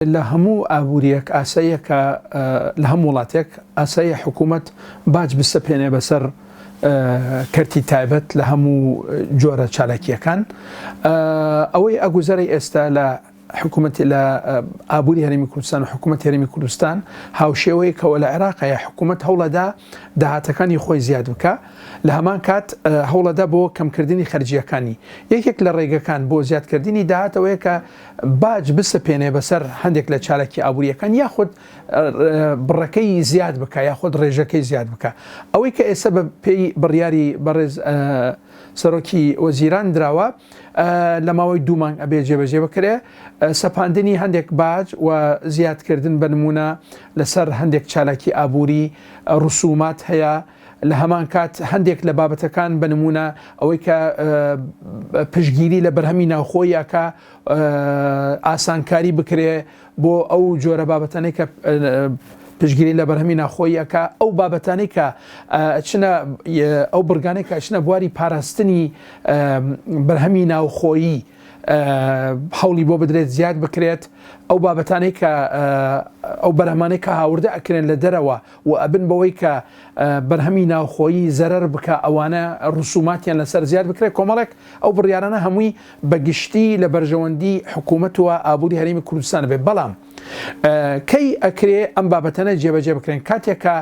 لە هەموو ئابوورییەک ئاساییە کە لە هەموو وڵاتێک ئاساییە حکوومەت باج بسەپێنێ بەسەر کەرتی تایبەت لە هەموو جۆرە چالاکییەکان. ئەوەی ئەگوزەرەی ئێستا لە حکوومەت لە ئابووری هەرێمی کوردستان و حکوومەت هەرێمی کوردستان هاوشێوەیە کەوە لە عێراقەیە حکوومەت هەوڵەدا داهاتەکانی خۆی زیاد بکا لە هەمان کات هەوڵەدا بۆ کەمکردنی خەرجییەکانی. یەکێک لە ڕێگەکان بۆ زیادکردنی داهات ئەوەیە کە باج بسەپێنێ بەسەر هەندێک لە چالاکی ئابوورییەکان یاخود بڕەکەی زیاد بکا یاخود ڕێژەکەی زیاد بکا. ئەوەی کە ئێستا بە پێی بڕیاری بەڕێز سەرۆکی وەزیران دراوە لە ماوەی دوو مانگ ئەبێ جێبەجێ بکرێ سەپاندنی هەندێک باج و زیادکردن بە نمونە لەسەر هەندێک چالاکی ئابووری ڕسومات هەیە لە هەمان کات هەندێک لە بابەتەکان بە نمونە ئەوەی کە پشگیری لە بەرهەمی ناوخۆی ئەکا ئاسانکاری بکرێ بۆ ئەو جۆرە بابەتانەی کە پشگیری لە بەرهەمی ناخۆی ئەکا ئەو بابەتانەی کە چنە ئەو بڕگانەی کە چنە بواری پاراستنی بەرهەمی ناوخۆیی هەوڵی بۆ بدرێت زیاد بکرێت ئەو بابەتانەی کە ئەو بەرهەمانەی کە هاوردە ئەکرێن لە دەرەوە و ئەبن بەوەی کە بەرهەمی ناوخۆیی زەرەر بکا ئەوانە ڕسوماتیان لەسەر زیاد بکرێت کۆمەڵێک ئەو بڕیارانە هەمووی بە گشتی لە بەرژەوەندی حکوومەت و ئابووری هەرێمی کوردستان بێ بەڵام کەی ئەکرێ ئەم بابەتەنە جێبەجێ بکرێن کاتێک کە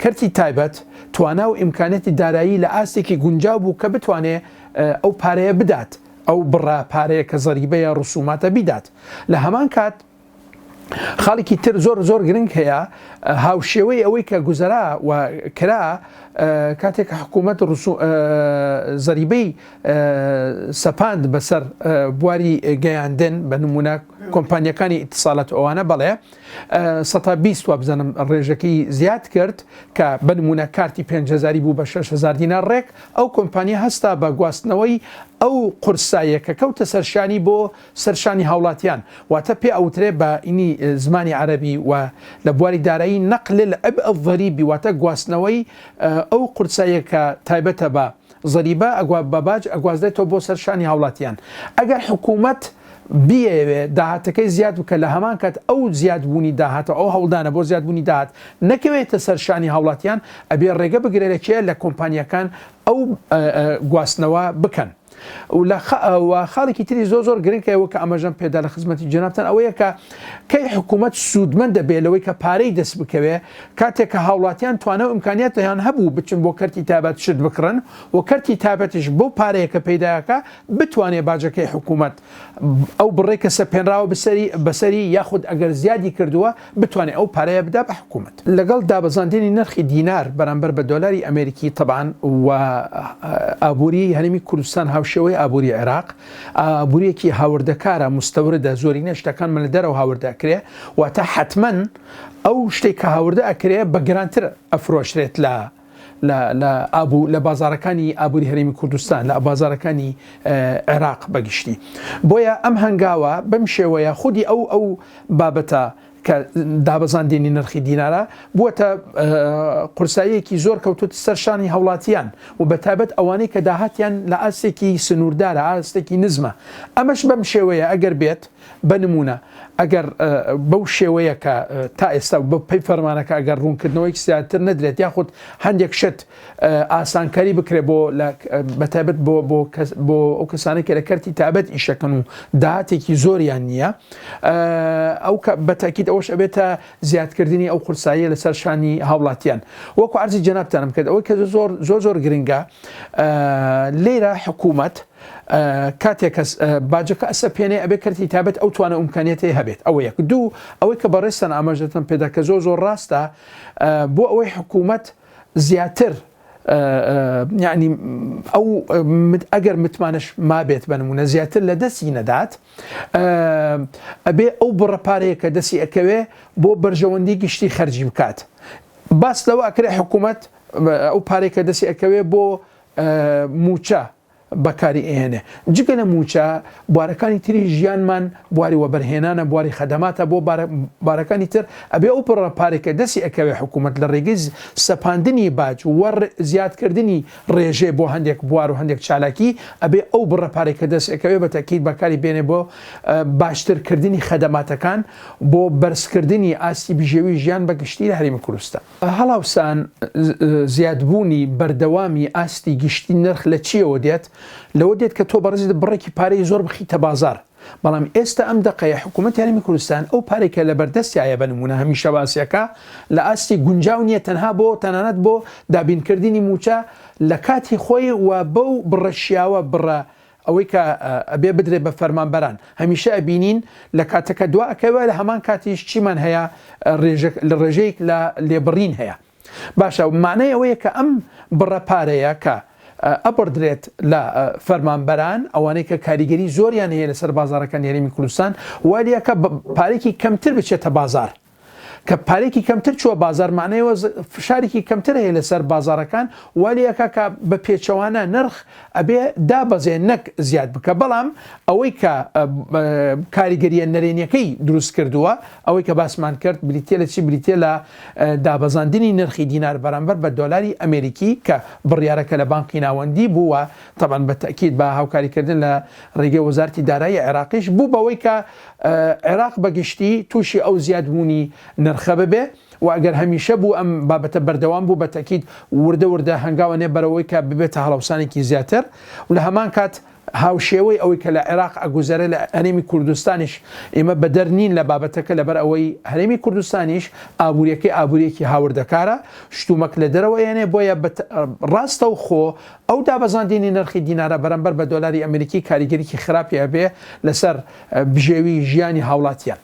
کەرتی تایبەت توانا و ئیمکانیەتی دارایی لە ئاستێکی گونجاو بوو کە بتوانێ ئەو پارەیە بدات ئەو بڕە پارەیە کە زەریبەیە ڕسوماتە بیدات لە هەمان کات خاڵێکی تر زۆر زۆر گرنگ هەیە هاوشێوەی ئەوەی کە گوزەرا و کرا کاتێک کە حکوومەت زەریبەی سەپاند بەسەر بواری گەیاندن بە نمونە کۆمپانیەکانی ئیتساڵات ئەوانە بەڵێ سەتا 20 وابزانم ڕێژەکەی زیاد کرد کە بە نمونە کارتی 5هزاری بوو بە 6هزار دینار ڕێک ئەو کۆمپانیا هەستا بە گواستنەوەی ئەو قورساییە کە کەوتە سەرشانی بۆ سەر شانی هاوڵاتیان، واتە پێ ئەوترێ بە ینی زمانی عەرەبی و لە بواری دارایی نقل العبء الضریبی واتە گواستنەوەی ئەو قورساییە کە تایبەتە بە زەریبە ئەگوا بە باج ئەگوازرێتەوە بۆ سەر شانی هاوڵاتیان. ئەگەر حکوومەت بیەوێ داهاتەکەی زیاد بکە لە هەمان کات ئەو زیادبوونی داهاتە ئەو هەوڵدانە بۆ زیادبوونی داهات نەکەوێتە سەر شانی هاوڵاتیان ئەبێ ڕێگە بگرێ لە کێ لە کۆمپانیاکان ئەو گواستنەوە بکەن. و لە و خاڵێکی تری زۆر زۆر گرنگ هەیە وەک ئاماژەم پێدا لە خزمەتی جەنابتان ئەوەیە کە کەی حکوومەت سوودمەند دەبێت لەوەی کە پارەی دەست بکەوێ کاتێک کە هاوڵاتیان توانا و ئیمکانیاتیان هەبوو بچن بۆ کەرتی تایبەت شت بکڕن و کەرتی تایبەتیش بەو پارەیە کە پەیداکە بتوانێ باجەکەی حکوومەت ئەو بڕێک کە سەپێنراوە بەسەری بەسەری یاخود ئەگەر زیادی کردووە بتوانێت ئەو پارەیە بدا بە حکوومەت. لەگەڵ دابەزاندنی نرخی دینار بەرامبەر بە دۆلاری ئەمێریکی تەبعەن و ئابووری هەرێمی کوردستان هاوشێوەی ئابووری عێراق ئابووریەکی هاوردەکارە مستەوردە زۆرینە شتەکانمان لە دەرەوە هاوردە ئەکرێ واتە حەتمەن ئەو شتێک کە هاوردە ئەکرێ بە گرانتر ئەفرۆشرێت لە لە لە ئابوو لە بازاڕەکانی ئابووری هەرێمی کوردستان لە بازاڕەکانی عێراق بەگشتی بۆیە ئەم هەنگاوە بەم شێوەیە خودی ئەو ئەو بابەتە کە دابەزاندنی نرخی دینارە بووەتە قورساییەکی زۆر کەوتووەتە سەر شانی هاوڵاتیان و بەتایبەت ئەوانەی کە داهاتیان لە ئاستێکی سنووردارە ئاستێکی نزمە ئەمەش بەم شێوەیە ئەگەر بێت بە نموونە ئەگەر بەو شێوەیە کە تا ئێستا بە پێی فەرمانەکە ئەگەر ڕوونکردنەوەیەکی زیاتر نەدرێت یاخود هەندێک شت ئاسانکاری بکرێت بۆ بەتایبەت بۆ بۆ بۆ ئەو کەسانەی کە لە کەرتی تایبەت ئیشەکەن و داهاتێکی زۆریان نییە ئەو بەتاکیت ئەوەش ئەبێتە زیادکردنی ئەو قورساییە لەسەر شانی هاوڵاتیان وەکو عەرزی جەنابتانم کرد ئەوەی کە زۆر زۆر زۆر گرنگە لێرە حکوومەت کاتێک کەس باجەکە ئەسەپێنێ ئەبێ کەرتی تایبەت ئەو توانە ئیمکانیەتەی هەبێت ئەوە یەک دوو ئەوەی کە بەڕێزتان ئاماژەتان پێدا کە زۆر زۆر ڕاستە بۆ ئەوەی حکوومەت زیاتر یعنی ئەو ئەگەر متمانەش مابێت بە نمونە زیاتر لە دەستی نەدات ئەبێ ئەو بڕە پارەیە کە دەستی ئەکەوێ بۆ بەرژەوەندی گشتی خەرجی بکات باس لەوە ئەکرێ حکوومەت ئەو پارەی کە دەستی ئەکەوێ بۆ موچە. بەکاری ئەهێنێ. جگە لە مووچە، بوارەکانی تری ژیانمان، بواری وەبەرهێنانە، بواری خەدەماتە، بۆ بارەکانی تر ئەبێ ئەو بڕە پارەی کە دەستی ئەکەوێ حکوومەت لە ڕێگەی سەپاندنی باج و زیادکردنی ڕێژەی بۆ هەندێک بوار و هەندێک چالاکی ئەبێ ئەو بڕە پارەی کە دەست ئەکەوێ بە تەئکید بەکاری بێنێ بۆ باشتر کردنی خەدەماتەکان بۆ بەرزکردنی ئاستی بژێوی ژیان بە گشتی لە هەرێمی کوردستان. هەڵاوسان، زیادبوونی بەردەوامی ئاستی گشتی نرخ لە چییەوە دێت؟ لەوە دێت کە تۆ بەڕێزت بڕێکی پارەی زۆر بخیتە بازاڕ، بەڵام ئێستا ئەم دەقەیە حکوومەتی هەرێمی کوردستان ئەو پارەی کە لەبەردەستیایە بە نموونە هەمیشە باسیەکە لە ئاستی گونجاو نییە تەنها بۆ تەنانەت بۆ دابینکردنی مووچە لە کاتی خۆی و بەو بڕە شیاوە بڕە ئەوەی کە ئەبێ بدرێت بە فەرمانبەران هەمیشە ئەبینین لە کاتەکە دوا ئەکەوێ لە هەمان کاتیش چیمان هەیە ڕێژە لە ڕێژەیەک لە لێبڕین هەیە باشە مانای ئەوەیە کە ئەم بڕە پارەیە کە ئەبڕدرێت لە فەرمانبەران ئەوانەی کە کاریگەری زۆریان هەیە لەسەر بازاڕەکانی هەرێمی کوردستان والیەکە پارێکی کەمتر بچێتە بازار کە پارێکی کەمتر چووە بازار مانای وە فشارێکی کەمتر هەیە لەسەر بازارەکان والیەکە کە بە پێچەوانە نرخ ئەبێ دابەزێ نەک زیاد بکە بەڵام ئەوەی کە کاریگەریە نەرێنیەکەی دروست کردووە ئەوەی کە باسمان کرد بریتیە لە چی بریتیە لە دابەزاندنی نرخی دینار بەرامبەر بە دۆلاری ئەمێریکی کە بڕیارەکە لە بانقی ناوەندی بوو و تەبعەن بە تەئکید بە هاوکاریکردن لە ڕێگەی وەزارەتی دارایی عێراقیش بوو بەوەی کە عێراق بە گشتی تووشی ئەو زیادبوونی نرخە ببێ و ئەگەر هەمیشە بوو ئەم بابەتە بەردەوام بوو بە تەئکید وردە وردە هەنگاوە نێ بەرەوەی کە ببێتە هەڵاوسانێکی زیاتر و لە هەمان کات هاوشێوەی ئەوەی کە لە عێراق ئەگوزەرێ لە هەرێمی کوردستانیش ئێمە بەدەر نین لە بابەتەکە لەبەر ئەوەی هەرێمی کوردستانیش ئابووریەکەی ئابووریەکی هاوردەکارە شتومەک لە دەرەوە ئێنێ بۆیە ڕاستەوخۆ ئەو دابەزاندینی نرخی دینارە بەرامبەر بە دۆلاری ئەمریکی کاریگەریی خراپی ئەبێ لەسەر بژێوی ژیانی هاوڵاتیان.